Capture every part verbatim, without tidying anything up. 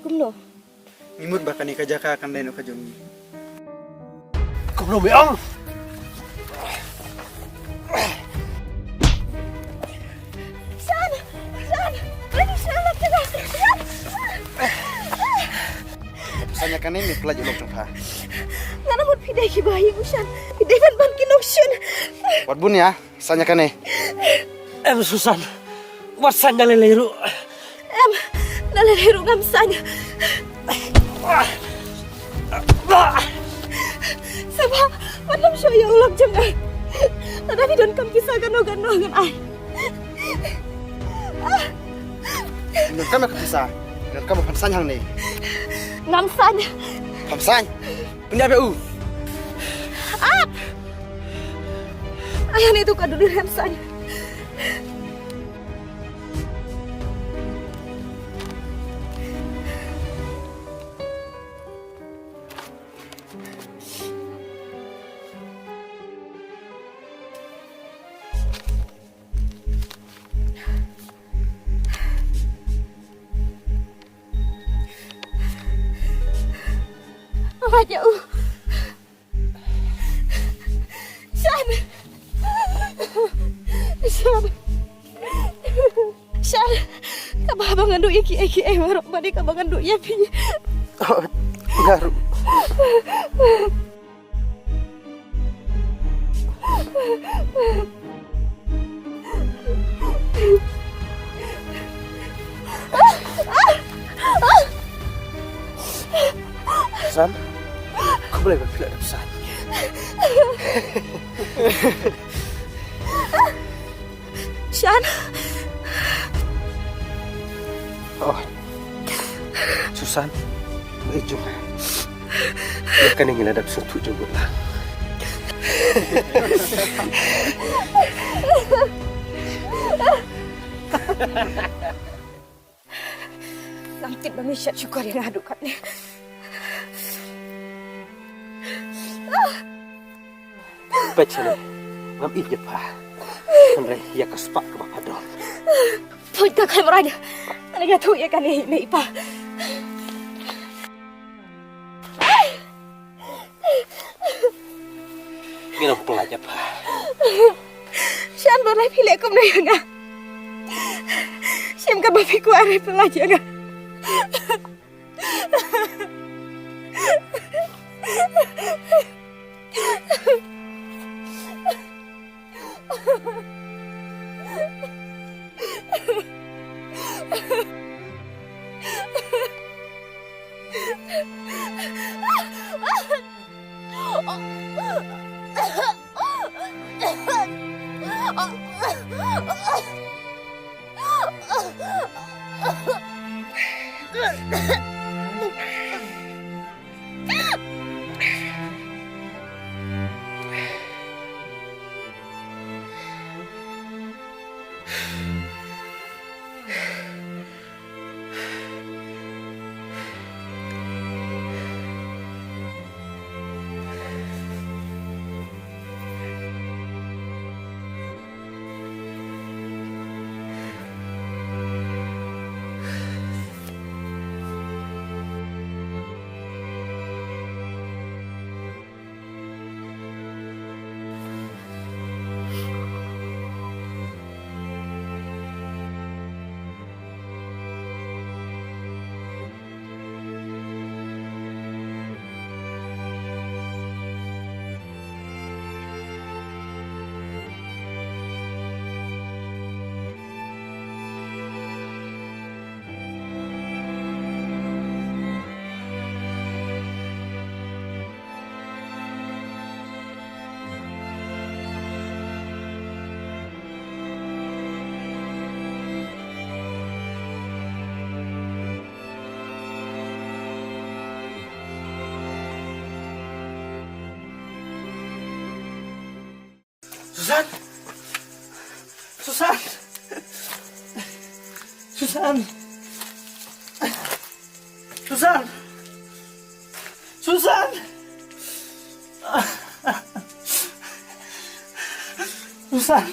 Kumno? Ngi mut ba kane ka jaka kan dei noh ka jong ngi. Kumno me ong? Shan! Shan! Shan! Shan! Shan! Shan ïa kane me pynlait ïa u lok jong pha. Nga la mut phi dei kiba ïeit, Shan. Phi dei ban ban ki nongshun. Wat bun ïa, shan ïa kane. Em Susan. Wat shan da lei lei ruh. Em, da lei lei ruh ngam shan. Sngewbha wat nym shoh ïa u lok jong nga. Lada phi donkam pisa kano kano ngan ai. Donkam ïa ka pisa. Donkam ban shan hangne. Ngam shan. Ngam shan. Pynïap ïa u. Ap. Ai hangne tu ka dudi, ngam shan. Lait ïa u. Shan. Shan. Shan. Kaba ba ngan duh ïa kiei kiei baroh, ba dei kaba ngan duh ïa phi. Oh, nga ruh. Susan, khublei ba phi la dep sah. Shan. Oh. Susan, ba ïeit jong nga. Ïa kane ngi la dep sngewthuh jingmut lang. Ngam tip ba me shet shukor ïa nga haduh katne. Peit shane, ngam ïeit ïa pha. Hynrei ïa ka spah kaba pha don. Peit ka kamra ïa. Ani ïathuh ïa kane ïa me i pa. Ngi nang pynlait ïa pha. Shan, balei phi leh kumne ïa nga? Shim kaba phi kwah re pynlait ïa nga. Susan! Susan! Susan! Susan! Susan! Susan!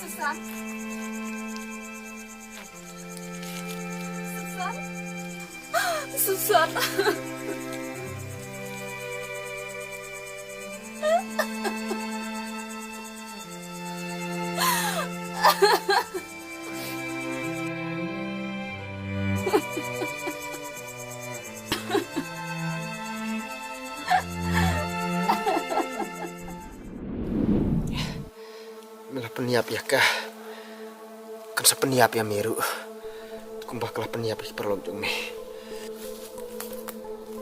Susan! Susah. Me la pynïap ïa ka. Kan sa pynïap ïa me ruh. Kumba ka la pynïap ïa ki paralok jong me.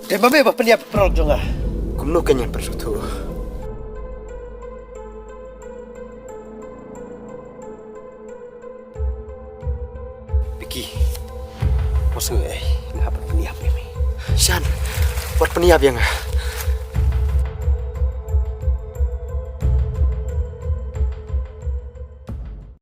Dei ma me ba pynïap ïa ki paralok jong nga. Kumno kein ngan pynsngewthuh. Piki. Wat sngew ei, nga hap pynïap ïa me. Shan. Wat pynïap ïa nga.